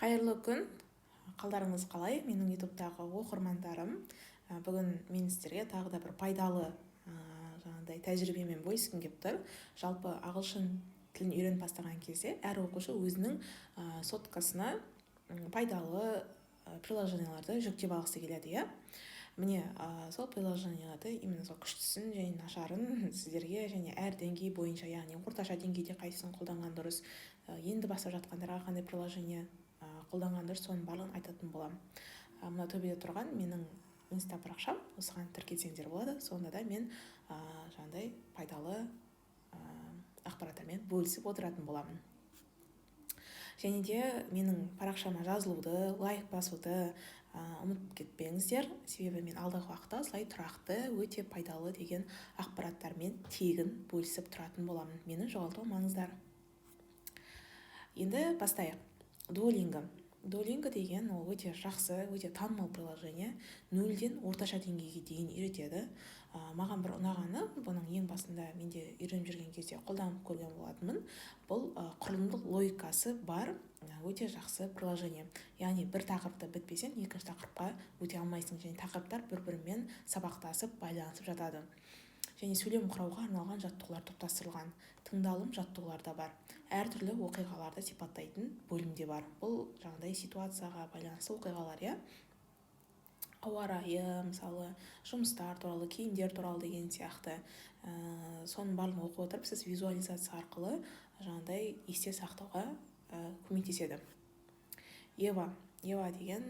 Қайырлы күн! Қалдарыңыз қалай, менің Ютубтағы оқырмандарым? Бүгін мен сіздерге тағы да бір пайдалы жаңағыдай тәжірибемен бөліскім келіп тұр. Жалпы, ағылшын тілін үйреніп бастаған кезде әр оқушы өзінің соткасына пайдалы приложенияларды жүктеп алғысы келеді, иә. Міне, сол приложенияларды, именно сол күштісін және нашарын сіздерге және әр деңгей бойынша, яғни орташа деңгейде қайсысын қолданған дұрыс, енді бастап жатқандарға қандай приложение қолданған дұрыс, соның барлығын айтатын боламын. Мына төбеде тұрған менің Инста парақшам, осыған тіркелсеңдер болады. Сонда да мен жаңағыдай пайдалы ақпараттармен бөлісіп отыратын боламын. Және де менің парақшама жазылуды, лайк басуды ұмытып кетпеңіздер, себебі мен алдағы уақытта осылай тұрақты өте пайдалы деген ақпараттармен тегін бөлісіп тұратын боламын. Мені жоғалтып алмаңыздар. Енді бастайық. Дуолинго. Дуолинго деген ол өте жақсы, өте танымал приложение. Нөлден орташа деңгейге дейін үйретеді. Маған бір ұнағаны, бұның ең басында менде үйреніп жүрген кезде қолданып көрген болатынмын. Бұл құрылымдық логикасы бар өте жақсы приложение, яғни бір тақырыпты бітпесең, екінші тақырыпқа өте алмайсың және тақырыптар бір бірімен сабақтасып, байланысып жатады. Және сөйлем құрауға арналған жаттығулар топтастырылған, тыңдалым жаттығулар да бар, әртүрлі оқиғаларды сипаттайтын бөлім де бар. Бұл жаңағыдай ситуацияға байланысты оқиғалар, иә, ауа райы, мысалы, жұмыстар туралы, киімдер туралы деген сияқты. Соның барлығын оқып отырып, сіз визуализация арқылы жаңағыдай есте сақтауға көмектеседі. Ева. Ева деген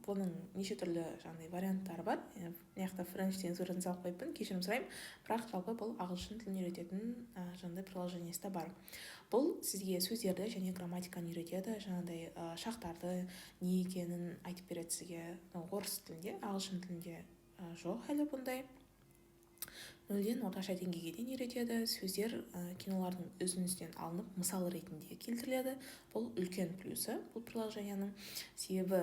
бұның неше түрлі жаңағыдай варианттары бар. Мына жақта French деген суретін салып қойыппын, кешірім сұраймын. Бірақ жалпы бұл ағылшын тілін үйрететін жаңағыдай приложениесі де бар. Бұл сізге сөздерді және грамматиканы үйретеді, жаңағыдай шақтарды не екенін айтып береді сізге. Орыс тілінде, ағылшын тілінде жоқ әлі бұндай. Нөлден орташа деңгейге дейін үйретеді. Сөздер кинолардың үзіндісінен алынып, мысал ретінде келтіріледі. Бұл үлкен плюсы бұл приложенияның, себебі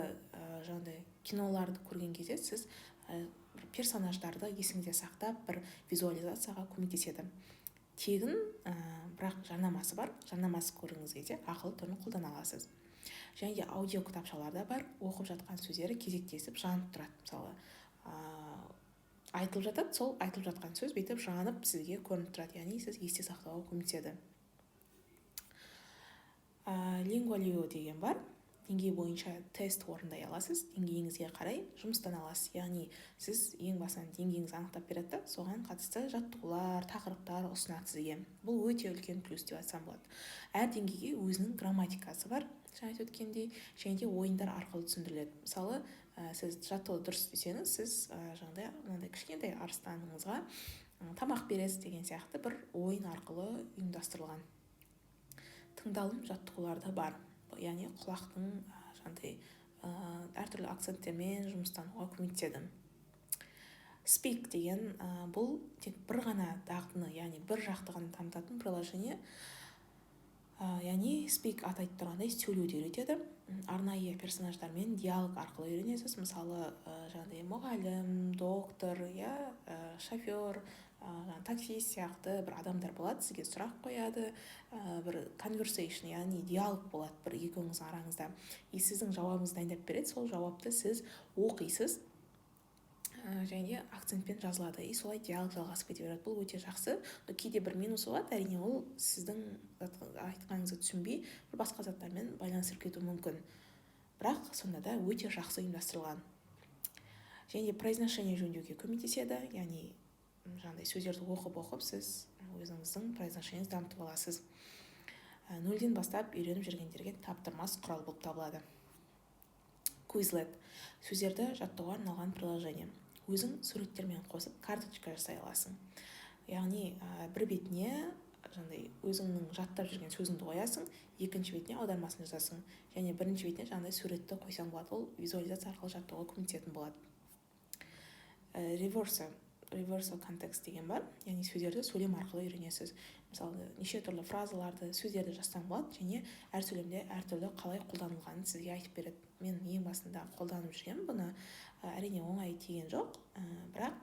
жаңағыдай киноларды көрген кезде сіз бір персонаждарды есіңізде сақтап, бір визуализацияға көмектеседі. Тегін, бірақ жарнамасы бар. Жарнамасы көргіңіз келсе, ақылы түрін қолдана аласыз. Және де аудио кітапшалар да бар. Оқып жатқан сөздері кезектесіп жанып тұрады. Мысалы, айтылып жатады, сол айтылып жатқан сөз бүйтіп жанып, сізге көрініп тұрады, яғни сіз есте сақтауға көмектеседі. Лингвалио деген бар. Деңгей бойынша тест орындай аласыз, деңгейіңізге қарай жұмыстана аласыз. Яғни сіз ең басынан деңгейіңізді анықтап береді да, соған қатысты жаттығулар, тақырыптар ұсынады сізге. Бұл өте үлкен плюс деп айтсам болады. Әр деңгейге өзінің грамматикасы бар, жаңа айтып өткендей, және де ойындар арқылы түсіндіріледі. Мысалы, сіз жаттығуды дұрыс істесеңіз, сіз жаңағыдай мынандай кішкентай арыстаныңызға тамақ бересіз деген сияқты бір ойын арқылы ұйымдастырылған. Тыңдалым жаттығулар да бар, яғни құлақтың жаңағыдай әртүрлі акценттермен жұмыстануға көмектеседі. Speak деген бұл тек бір ғана дағдыны, яғни бір жақты ғана дамытатын приложение. Яғни Speak, аты айтып тұрғандай, сөйлеуді үйретеді. Арнайы персонаждармен диалог арқылы үйренесіз. Мысалы, жаңағыдай мұғалім, доктор, иә, шофер, жаңағы таксист сияқты бір адамдар болады, сізге сұрақ қояды, бір conversation, яғни диалог болады бір екеуіңіздің араңызда, и сіздің жауабыңызды дайындап береді. Сол жауапты сіз оқисыз және акцентпен жазылады, и солай диалог жалғасып кете береді. Бұл өте жақсы, но кейде бір минусы болады, әрине, ол сіздің айтқаныңызды түсінбей, бір басқа заттармен байланыстырып кетуі мүмкін. Бірақ сонда да өте жақсы ұйымдастырылған. Және де произношение жөндеуге көмектеседі, яғни жаңағыдай сөздерді оқып оқып сіз өзіңіздің произношениеңізді дамытып аласыз. Нөлден бастап үйреніп жүргендерге таптырмас құрал болып табылады. Quizlet – сөздерді жаттауға арналған приложение. Өзің суреттермен қосып, карточка жасай аласың, яғни бір бетіне жаңағыдай өзіңнің жаттап жүрген сөзіңді қоясың, екінші бетіне аудармасын жазасың және бірінші бетіне жаңағыдай суретті қойсаң болады. Ол визуализация арқылы жаттауға көмектесетін болады. Reverso контекст деген бар, яғни сөздерді сөйлем арқылы үйренесіз. Мысалы, неше түрлі фразаларды, сөздерді жазсаң болады және әр сөйлемде әртүрлі қалай қолданылғанын сізге айтып береді. Мен ең басында қолданып жүргенмін бұны. Әрине, оңай тиген жоқ, бірақ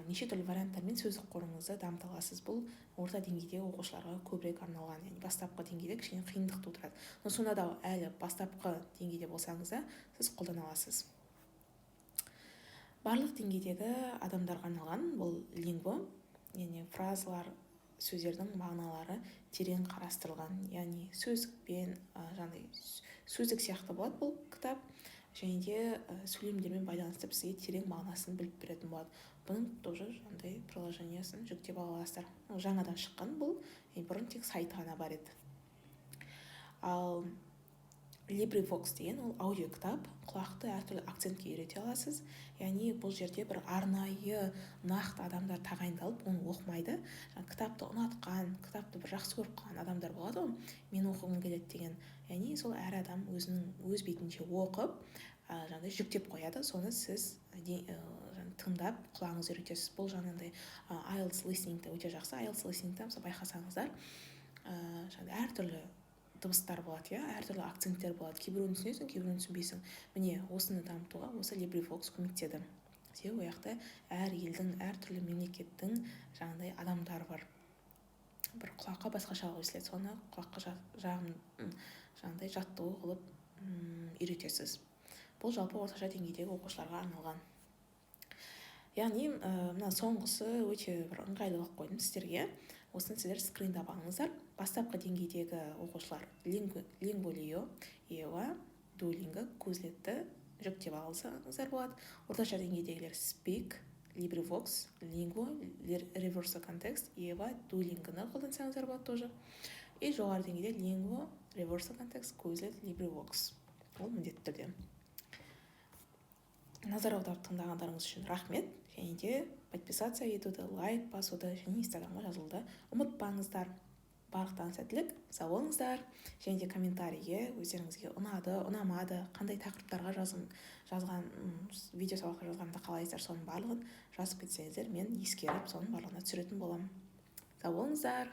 Неше түрлі варианттармен сөздік қорыңызды дамыта аласыз. Бұл орта деңгейдегі оқушыларға көбірек арналған, яғни бастапқы деңгейде кішкене қиындық тудырады, но сонда да әлі бастапқы деңгейде болсаңыз да, сіз қолдана аласыз. Барлық деңгейдегі адамдарға арналған бұл Лингво, яғни фразалар, сөздердің мағыналары терең қарастырылған, яғни сөздікпен, жаңағыдай сөздік сияқты болады бұл кітап және де сөйлемдермен байланысты сізге терең мағынасын біліп беретін болады. Бұның тоже жаңағыдай приложениесін жүктеп ала аласыздар. Жаңадан шыққан бұл, бұрын тек сайты ғана бар еді. Ал LibriVox деген ол аудио кітап, құлақты әртүрлі акцентке үйрете аласыз. Яғни бұл жерде бір арнайы нақты адамдар тағайындалып, оны оқымайды. Кітапты ұнатқан, кітапты бір жақсы көріп қалған адамдар болады ғой, мен оқығым келеді деген. Яғни сол әр адам өзінің өз бетінше оқып, жаңағыдай жүктеп қояды. Соны сіз тыңдап, құлағыңызды үйретесіз. Бұл жаңағыдай IELTS listening те өте жақсы. IELTS listening те, мысалы, байқасаңыздар, жаңағыдай әртүрлі дыбыстар болады, иә, әртүрлі акценттер болады. Кейбіреуін түсінесің, кейбіреуін түсінбейсің. Міне, осыны дамытуға осы LibriVox көмектеседі, себебі ол жақта әр елдің, әртүрлі мемлекеттің жаңағыдай адамдары бар. Бір құлаққа басқаша естіледі, соны құлаққа жағым, жаңағыдай жаттығу қылып үйретесіз. Бұл жалпы орташа деңгейдегі оқушыларға арналған. Яғни мына соңғысы өте бір ыңғайлы қылып қойдым сіздерге. Осыны сіздер скриндап алыңыздар. Бастапқы деңгейдегі оқушылар Lingualeo, Eva, Duolingo, Quizletті жүктеп алсаңыздар болады. Орташа деңгейдегілер Speak, LibriVox, Lingvo, Reverso Context, Eva, Duolingo-ны қолдансаңыздар болады тоже. И жоғары деңгейде Lingvo, Reverso Context, Quizlet, LibriVox, ол міндетті түрде. Назар аударып тыңдағандарыңыз үшін рахмет және де подписаться етуді, лайк басуды және Инстаграмға жазылуды ұмытпаңыздар. Барлықтарыңызға сәттілік, сау болыңыздар! Және де комментарийге өздеріңізге ұнады, ұнамады, қандай тақырыптарға жазған, видео сабаққа жазғанды қалайсыздар, соның барлығын жазып кетсеңіздер, мен ескеріп, соның барлығына түсіретін боламын. Сау болыңыздар!